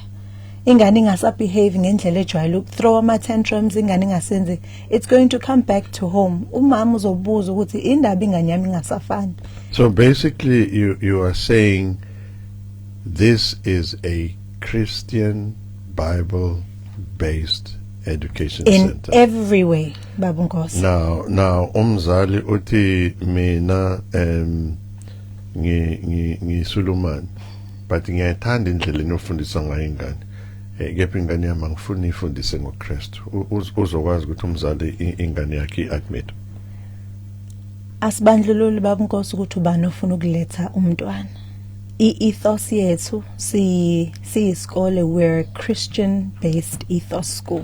ingane ingasabehave ngendlela ejwayele ukuthrow ama tantrums, ingane ingasenzi. It's going to come back to home. Umama uzobuza ukuthi indaba ingane yami ingasafani. So basically you are saying this is a Christian Bible based education in center. Every way, baba Nkosi. Now umzali uthi mina ngi ngi ngisulumani, but ngiyayithanda indlela enofundisa ngayo ingane, kepha ingane yami angifuni ifundise ngoKristu. Uzokwazi ukuthi umzali ingane yakhe iadmit? Asibandlululi, baba Nkosi, ukuthi ubani ofuna ukuletha umntwana. I-ethos yethu si siyisikole, we're a Christian based ethos school.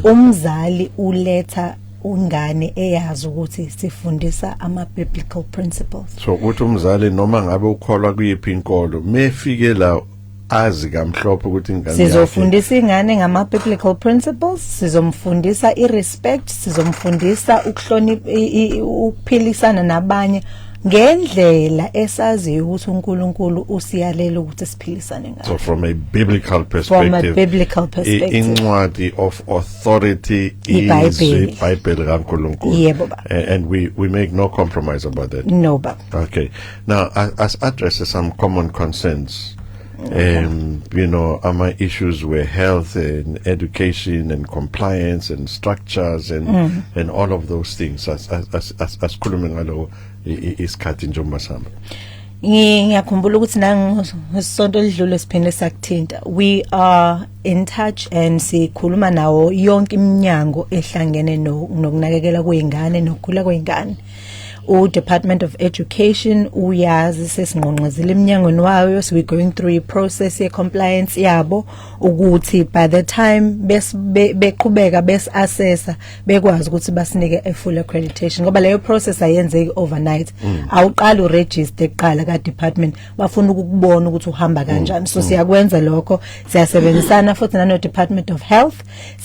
Umzali uletha ungane eyazi ukuthi sifundisa ama biblical principles. So uthi umzali noma ngabe ukholwa kuyiphi inkolo, mefike la azi kamhlophe ukuthi ingane Sizofundisa ingane ngama biblical principles, sizomfundisa irespect, sizomfundisa ukuhlonipha, ukuphilisana nabanye ngendlela esaziyo ukuthi uNkulunkulu usiyalela ukuthi siphilisane ngayo. So from a biblical From a perspective, biblical perspective. Incwadi of authority is iBhayibheli. iBhayibheli kaNkulunkulu. Yebo, baba. And we make no compromise about that. No, baba. Okay. Now, as addresses some common concerns, our issues were health and education and compliance and structures and all of those things. As khulume ngalo isikhathi njengoba sihamba. Ngiyakhumbula ukuthi nangesonto elidlule siphinde sakuthinta. We are in touch and sikhuluma nawo yonke iminyango ehlangene nokunakekela kwezingane nokukhula kwezingane. U Department of Education uyazi, sesingqongqozile eminyangweni wayo, so we going through a process ye compliance yabo ukuthi by the time beqhubeka bes assessa bekwazi ukuthi basinike a full accreditation, ngoba leyo process ayenzeki overnight. Awuqali uregister eqala ka department, bafuna ukukubona ukuthi uhamba kanjani. So siyakwenza lokho, siyasebenzisana futhi nano Department of Health,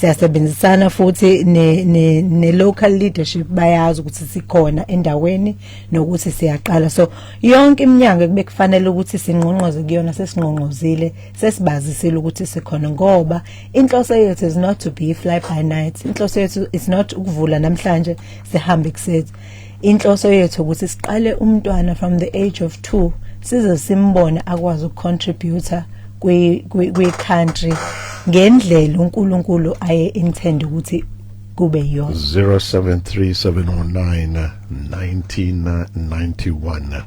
siyasebenzisana futhi ne local leadership, bayazi ukuthi sikhona endaweni nokuthi siyaqala. So yonke iminyango ekube kufanele ukuthi singqongqoze kuyona sesingqongqozile, sesibazisile ukuthi sikhona, ngoba inhloso yethu is not to be fly by night. Inhloso yethu is not ukuvula namhlanje sihambe kusethu. Inhloso yethu ukuthi siqale umntwana from the age of 2, size simbone akwazi ukucontribute kwi country ngendlela uNkulunkulu aye intend ukuthi kube yiyona. 073709 1991,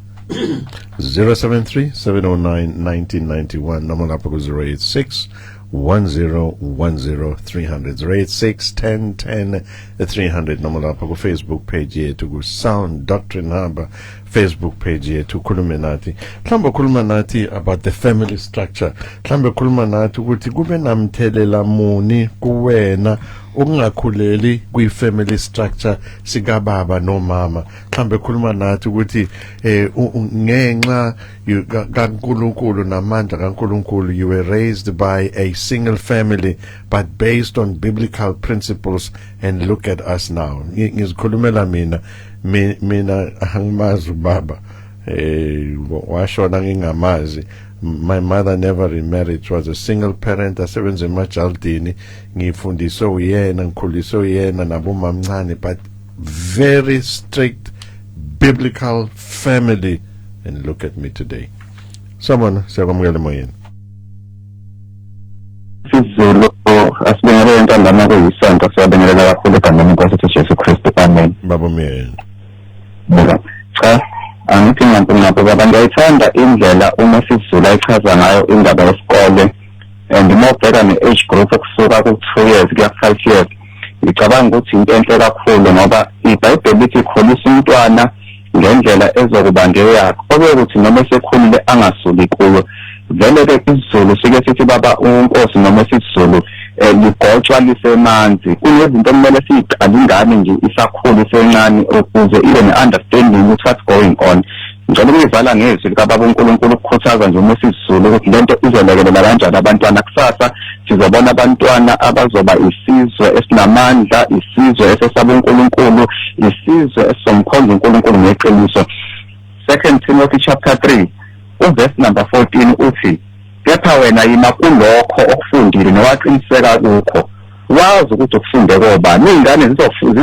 073 709 1991, noma lapho ku 086 1010 300, 086 10 10 300, noma lapho ku Facebook page yethu, ku Sound Doctrine Hub Facebook page yethu. Khulume nathi, mhlawumbe khuluma nathi about the family structure, mhlawumbe khuluma nathi ukuthi kube namthelela muni kuwena ukungakhuleli kwi-family structure sikababa nomama. Mhlambe khuluma nathi ukuthi ngenxa kaNkuluNkulu namandla kaNkuluNkulu you were raised by a single family but based on biblical principles, and look at us now. Ngizikhulumela mina, mina angimazi ubaba, washona ngingamazi. My mother never remarried, she was a single parent, asebenza emajaldini. Ngifundiswe uyena, ngikhuliswe uyena nabomamncane, but very strict biblical family, and look at me today. Sawubona, siyakwamukela emoyeni. Sizulu, asibingelele ntambama kuyisonto, siyabingelela kakhulu egameni lenkosi ethu Jesu Kristu, amen. Baba Myeni. Buka, cha, angithi ngapho baba, ngiyayithanda indlela uma siZulu ayichaza ngayo indaba yesikole, and uma ubheka ne-age group ekusuka ku-2 years kuya ku-5 years, ngicabanga ukuthi into enhle kakhulu, ngoba iBhayibheli lithi khulisa umntwana ngendlela ezokuba ngeyakho, obekuthi noma esekhulile angasuki kuyo. Vele-ke isiZulu sike sithi baba unkosi noma isiZulu ligotshwa lisemanzi. Kunezinto okumele siyiqale ingane nje isakhula, isencane, ukuze ibe ne-understanding ukuthi what's going on. Ngicela ukuyivala ngezwi likababa uNkulunkulu ukukhuthaza nje uma sisiZulu ukuthi lento izolekelela kanjani abantwana. Kusasa sizobona abantwana abazoba isizwe esinamandla, isizwe esesaba uNkulunkulu, isizwe esizomkhonza uNkulunkulu ngeqiniso. Second Timothy chapter 3 uverse number 14 uthi, "Kepha wena yima kulokho okufundile nowaqiniseka kukho, wazi ukuthi ukufunde kobani." Iy'ngane zilokhu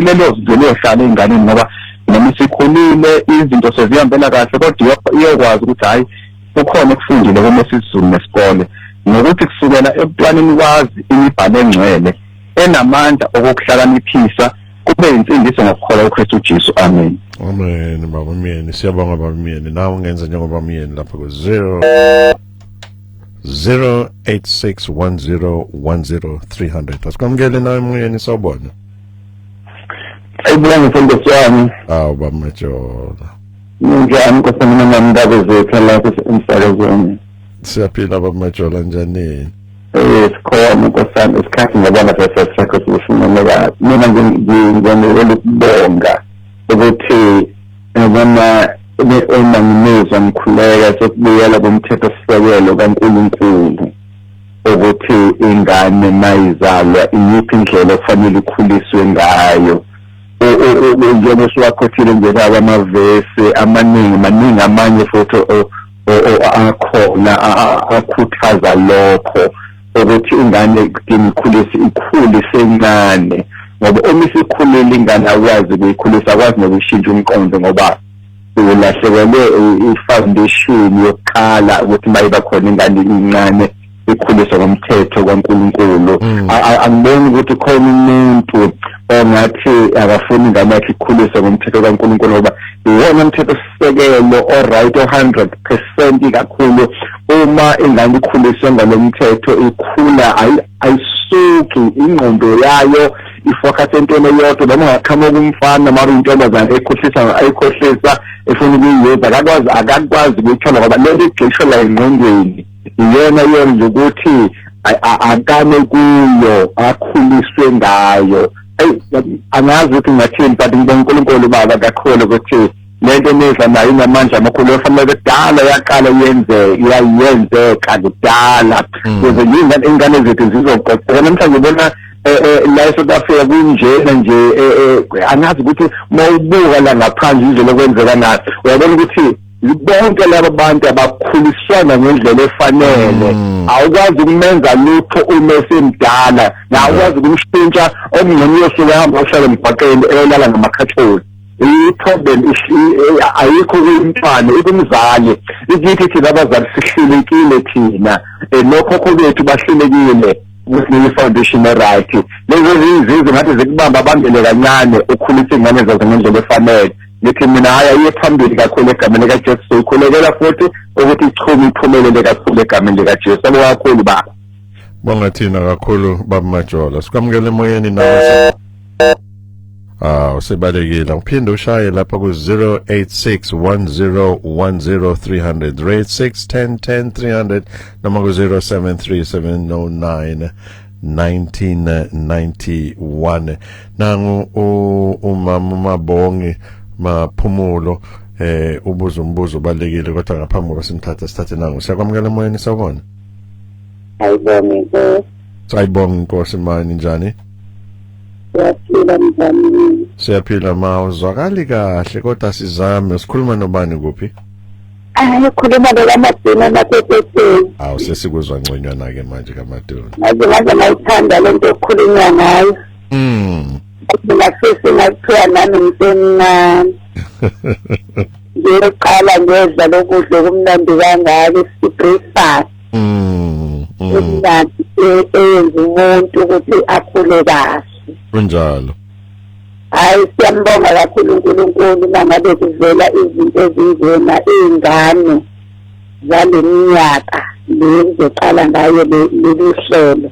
lelo zwi liyohlala ey'nganeni, ngoba noma isikhulile izinto sezihambela kahle, kodwa iyokwazi ukuthi hhayi, kukhona ekufundile kumesizulu nesikole, nokuthi kusukela ebuntwaneni wazi imibhalo engcwele enamandla okukuhlakaniphisa kube insindiso ngokukholwa uKristu Jesu, amen. Amen, baba Myeni. Siyabonga, baba Myeni. Nawe ungenza njengoba Myeni lapha ku 0 0861010 300. Asikwamukele nawe emoyeni, sawubona. Ayibona, mfundisi wami. Awu, baba Majola. Ninjani, nkosana nami, ndaba zethu lapho emsakazweni? Siyaphila, baba Majola, njani? Sikhona, nkosana, isikhathi ngiyabona sakho sifunele kahle. Mina ngiyanele ukubonga ukuthi yabona uma ngimizwa ngikhuleka sokubuyela kumthetho sisekelo kaNkulunkulu ukuthi ingane mayizalwa iyiphi indlela okufanele ikhuliswe ngayo. Njengoba siwakhothile nje baba amavesi amaningi, maningi amanye futhi akhona akhuthaza lokho ukuthi ingane ikhulise, ikhule isencane, ngoba uma isikhulile ingane akwazi ukuyikhulisa, akwazi nokushintsha umqondo, ngoba ulahlekelwe i-foundation yokuqala ukuthi mayiba khona ingane incane ikhuliswa ngomthetho kaNkulunkulu. Angiboni ukuthi khona umuntu ongathi akafuni ingane yakhe ikhuliswe ngomthetho kaNkulunkulu, ngoba iwona umthetho sisekelo o-right o-100% kakhulu. Uma ingane ikhuliswe ngalo mthetho ikhula ayisuki ingqondo yayo. ifocus entweni eyodwa. Noma ungaqhamuka umfana mara intombazane ekhohlisa ayikhohlisa efuna ukuyenza, akakwazi ukuyithola ngoba lento igxishwe la engqondweni iyona yenza ukuthi akame kuyo, akhuliswe ngayo. Angazi ukuthi ngingathini, but ngibonga uNkulunkulu baba kakhulu ukuthi lento enidla nayo inamandla amakhulu, efanele kudala yaqala yenzeka kudala, ukuze ingane zethu zizoqoqeka. Namhlanje ngibona la eSouth Africa kunjena nje, angazi ukuthi mawubuka la ngaphandle indlela okwenzeka ngayo, uyabona ukuthi bonke laba bantu abakhuliswana ngendlela efanele. Awukwazi ukumenza lutho uma esemdala, awukwazi ukumshintsha. Okungcono uyosuka ehamba ohlala emgwaqeni eyolala ngamakhatholi. I-problem ayikho kumntwana, ikumzali. Ikithi thina abazali sihlulekile, thina nokhokho bethu bahlulekile ukusinika i-foundation e-right. Lezo zinzizo ngathi zikubamba bambele kancane ukhulisa iy'ngane zazo ngendlela efanele. Ngithi mina hhayi, ayiye phambili kakhulu egameni likaJesu. Soyikhulekela futhi ukuthi ichume iphumelele kakhulu egameni likaJesu. Abo kakhulu baba. Bonga thina kakhulu baba Majola. Sikwamukele emoyeni nawe. Ah, usebalekile. Ngiphinde ushaye lapha ku 086 1010 300, 086 10 10 300, noma ku 073 709 1991. Nangu umama Mabongi Maphumulo ubuza umbuzo obalekile, kodwa ngaphambi kokuba simthathe, sithathe nangu. Siyakwamukela emoyeni, sawubona. Ayibonge Nkosi. Sayibonga inkosi mani, njani? Siyaphila, mzami. Siyaphila ma, uzwakali kahle kodwa sizame. Sikhuluma nobani, kuphi? Hayi, khuluma lokaMaduna Matetete. Awu, sesikuzwa ngconywana ke manje kaMaduna. Ngaze ngayithanda lento okukhulunywa ngayo. Ngingafisi ngakuthiwa nami ngisemncane. Ngiyoqala ngedla lokudla okumnandi kangaka, i-breakfast. Emnandi eyenza umuntu ukuthi akhule kahle. Kunjalo. Hayi, siyambonga kakhulu uNkulunkulu mangabe kuvela izinto ezinjena, iy'ngane zale minyaka le kuzoqala ngayo lolu hlelo.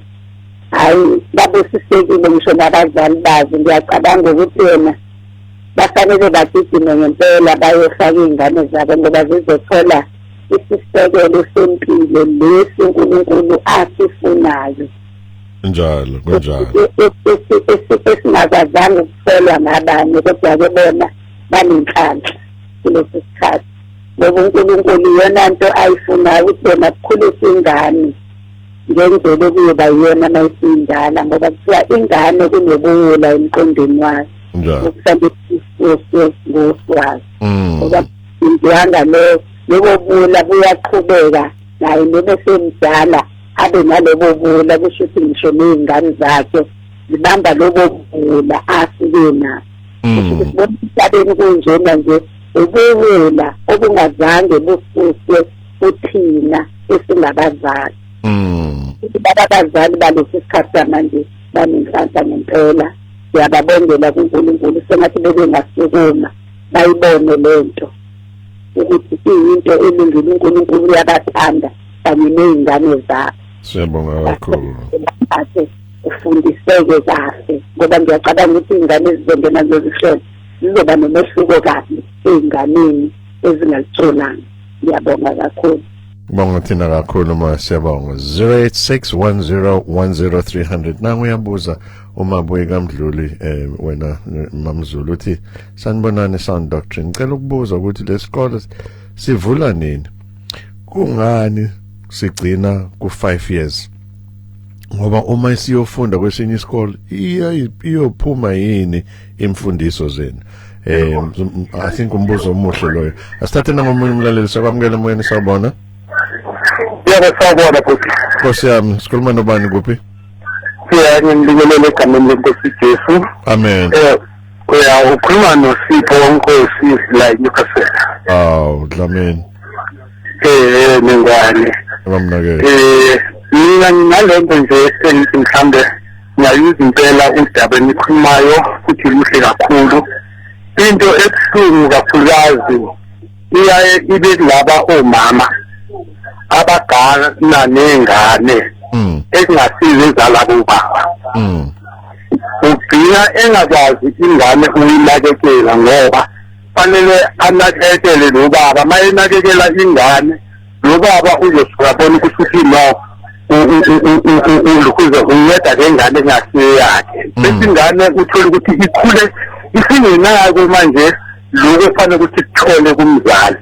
Hayi, babusisekile ngisho nabazali bazo. Ngiyacabanga ukuthi yena bafanele bagijime ngempela bayofaka iy'ngane zabo ngoba zizothola isisekelo sempilo lesi uNkulunkulu asifunayo. Kunjalo, kunjalo. Esingakwazanga ukutholwa ngabanye, kodwa-ke bona banenhlanhla kulesi sikhathi ngoba uNkulunkulu iyona nto ayifunayo ukuthi yena kukhulise ingane ngendlela okuyoba yiyona uma isindala, ngoba kuthiwa ingane kunobuwula emqondweni wayo Kunjalo. okufanele isuswe ngoswazi, ngoba indwanga leyo, lobo bula buyaqhubeka naye noma esemdala abe nalobo bula. Kusho ukuthi ngisho ney'ngane zakhe zibamba lobo bula asuke nabo. Sibona emhlabeni kunjena nje, ubuwula obungazange bususwe kuthina esingabazali. Laba abazali balesi sikhathi samanje banenhlanhla ngempela, siyababongela kuNkulunkulu. Sengathi bebengasukuma bayibone lento ukuthi iyinto elungile, uNkulunkulu uyabathanda kanye ney'ngane zabo. Siyabonga kakhulu. Bathathe ufundiseke kahle ngoba ngiyacabanga ukuthi iy'ngane ezizongena kulolu hlelo zizoba nomehluko kabi ey'nganeni ezingalitholanga. Ngiyabonga kakhulu. Bonga thina kakhulu ma, siyabonga. 086 1010 300. Nangu uyabuza uMabuye kaMdluli, wena Mamzulu, uthi sanibonani Sound Doctrine, ngicela ukubuza ukuthi lesikole sivula nini? Kungani sigcina ku 5 years? Ngoba uma isiyofunda kwesinye isikole iya iyophuma yini imfundiso zenu? I think umbuzo omuhle loyo. Asithathe nangomunye umlaleli. Sakwamukela emoyeni, sawubona. Yebo, sawubona futhi. Nkosi yami, sikhuluma nobani, kuphi? Siyanibingelela egameni lenkosi Jesu. Amen. Uya ukhuluma noSipho Nkosi la eNewcastle. Aw, Dlamini. Nengwane. Bamnake. Mina nginalento nje engithi mhlambe ngiyayizwa impela udaba enikhulumayo futhi luhle kakhulu. Into ebuhlungu kakhulukazi iyaye ibe kulaba omama abagana nengane ekungasizo ezalabo baba. Ugcina engakwazi ingane uyinakekela ngoba fanele anakekele lo baba. Uma enakekela ingane, lo baba uzosuka bona ukuthi uthi no, ulokhuze unceda ngengane engasiyo yakhe. Bese ingane uthole ukuthi ikhule isingenako manje lokho kufanele ukuthi kuthole kumzali.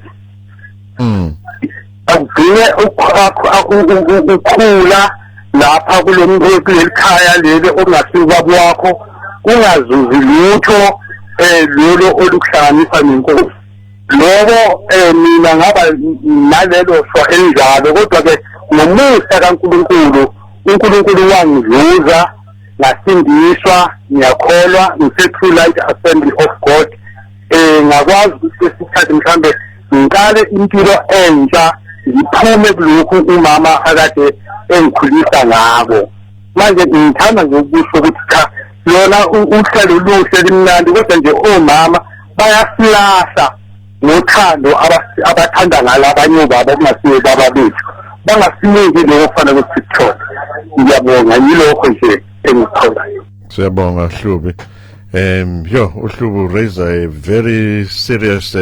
Akugcine ukukhula lapha kuleli khaya leli okungasiwo ubaba wakho, kungazuzi lutho lolo olukuhlanganisa nenkosi. Lokho mina ngaba nalelo shwa elinjalo, kodwa ke ngomusa kaNkulunkulu, uNkulunkulu wangizuza, ngasindiswa, ngiyakholwa, ngise True Light Assembly of God. Ngakwazi ukuthi lesikhathi mhlambe ngiqale impilo entsha, ngiphume kulokhu umama akade engikhulisa ngako. Manje ngithanda nje ukusho ukuthi cha, lona uhlelo luhle, limnandi, kodwa nje omama bayasilahla ngothando abathanda ngalo abanye obaba okungasiwo baba bethu, bangasiniki lokho kufanele ukuthi sikuthole. Ngiyabonga, yilokho nje engikutholayo. Siyabonga, Hlubi. Yo, uHlubi raise a very serious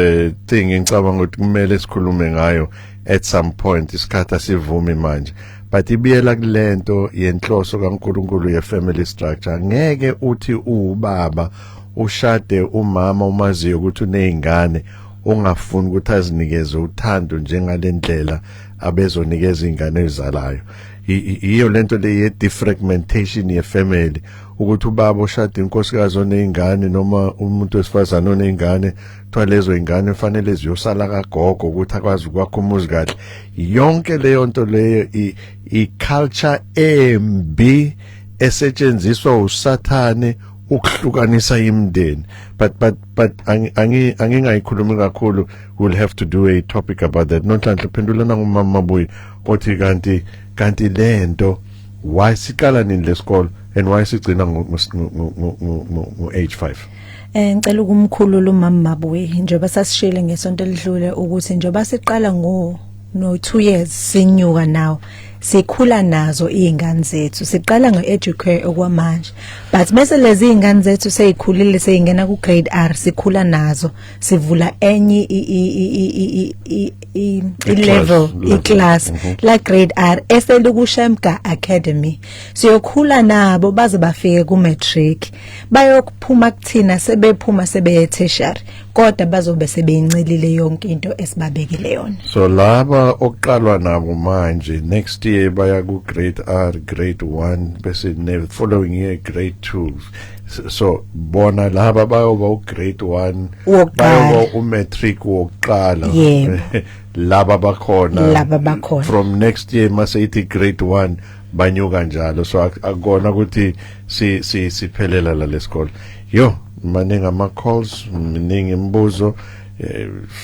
thing ngicabanga ukuthi kumele sikhulume ngayo at some point. Isikhathi asivumi manje, but ibiyela kulento yenhloso kaNkulunkulu ye family structure. Ngeke uthi ubaba ushade umama umaziyo ukuthi unezingane, ungafuni ukuthi azinikeze uthando njengalendlela abezonikeza ingane ezalayo. Iyo lento le ye defragmentation ye family, ukuthi ubaba oshada inkosikazi onezingane noma umuntu wesifazane onezingane, kuthiwa lezo ingane fanele ziyosala kagogo ukuthi akwazi ukwakha umuzi kahle. Yonke leyo nto leyo i culture embi esetshenziswa uSathane ukuhlukanisa imindeni. But angingayikhulumi kakhulu, we'll have to do a topic about that. Nonhlanhla, phendulana ngumama Mabuyi othi kanti lento, why siqala nini lesikolo and why sigcina ngo age 5? Ngicela ukumkhulula umama Mabuyi, njengoba sasishile ngesonto elidlule ukuthi njengoba siqala ngo no 2 years sinyuka nawo, sikhula nazo izingane zethu. Siqala ngo-educare okwamanje, but bese lezi izingane zethu seyikhulile, seyingena ku grade R, sikhula nazo, sivula enye i level, i-class la grade R eseliku-Shamgar Academy. Siyokhula nabo baze bafike ku matric, bayokuphuma kuthina sebephuma sebeye tertiary, kodwa bazobe sebeyincelile yonke into esibabekile yona. So laba okuqalwa nabo manje, next year baya ku grade R, grade 1, bese ne following year grade 2. So bona laba bayoba u grade 1 Wokuqala. Bayoba u matric wokuqala. Yebo. Laba bakhona. Laba bakhona. From next year mase ithi grade 1, banyuka njalo. So akukona ukuthi si si siphelela la lesikole. Yo, maningi ama calls, miningi imibuzo,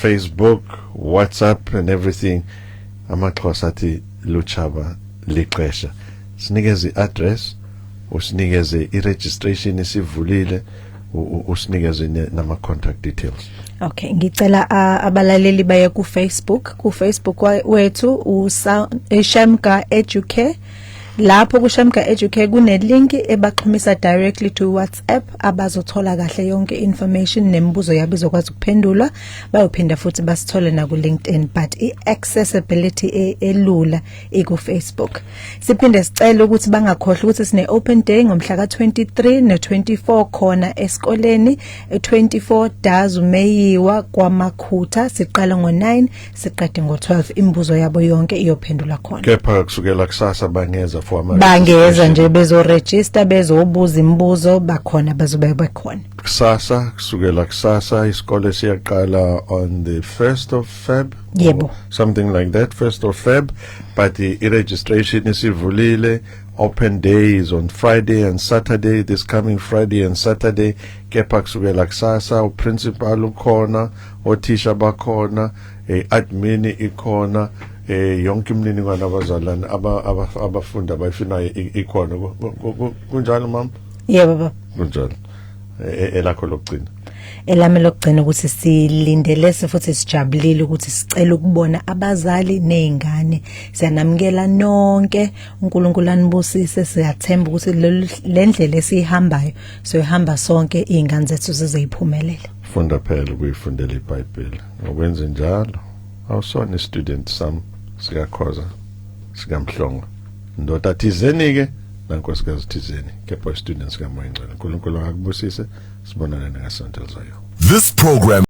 Facebook, WhatsApp and everything. AmaXhosa athi luchaba lixesha. Sinikeze i-address, usinikeze i-registration isivulile, usinikeze nama contact details. Okay, ngicela abalaleli baye ku Facebook, ku Facebook wethu uShamgar Educare. Lapho ku Shamgar Educare kune link ebaxhumisa directly to WhatsApp, abazothola kahle yonke information nemibuzo yabo izokwazi ukuphendulwa. Bayophinda futhi basithole na ku LinkedIn, but i-accessibility elula iku Facebook. Siphinde sicela ukuthi bangakhohlwa ukuthi sine open day ngomhla ka23 no24 khona esikoleni e24 Dazu Meyiwa kwaMakhutha. Siqala ngo9 siqede ngo12. Imibuzo yabo yonke iyophendulwa khona. Kepha kusukela kusasa bangeza for ama Bangeza registration. nje bezoregister, bezobuza imibuzo, bakhona, bazobe bekhona. Kusasa, kusukela kusasa isikole siyaqala on the 1st of Feb. Yebo. Or something like that, 1st of Feb, but the registration isivulile. Open days on Friday and Saturday, this coming Friday and Saturday. Kepha kusukela kusasa uprincipal ukhona, othisha bakhona, admin ikhona, yonke imininingwane abazalwane abafundi abayifunayo ikhona. Kunjalo mama? Yebo baba. Kunjalo. Elakho lokugcina. Elami lokugcina ukuthi silindele futhi sijabulile ukuthi sicela ukubona abazali nezingane. Siyanamukela nonke, uNkulunkulu anibusise. Siyathemba ukuthi le ndlela esihambayo soyihamba sonke, izingane zethu zizeyiphumelele. Funda phela ukuyifundela iBhayibheli. Ngokwenze njalo awusona student sam sikaKhoza, sikaMhlongo, ndoda thizeni ke nankosikazi thizeni, kepha students kaMoya Ngcwele. uNkulunkulu akubusise, sibonane ngasonto elizayo. This program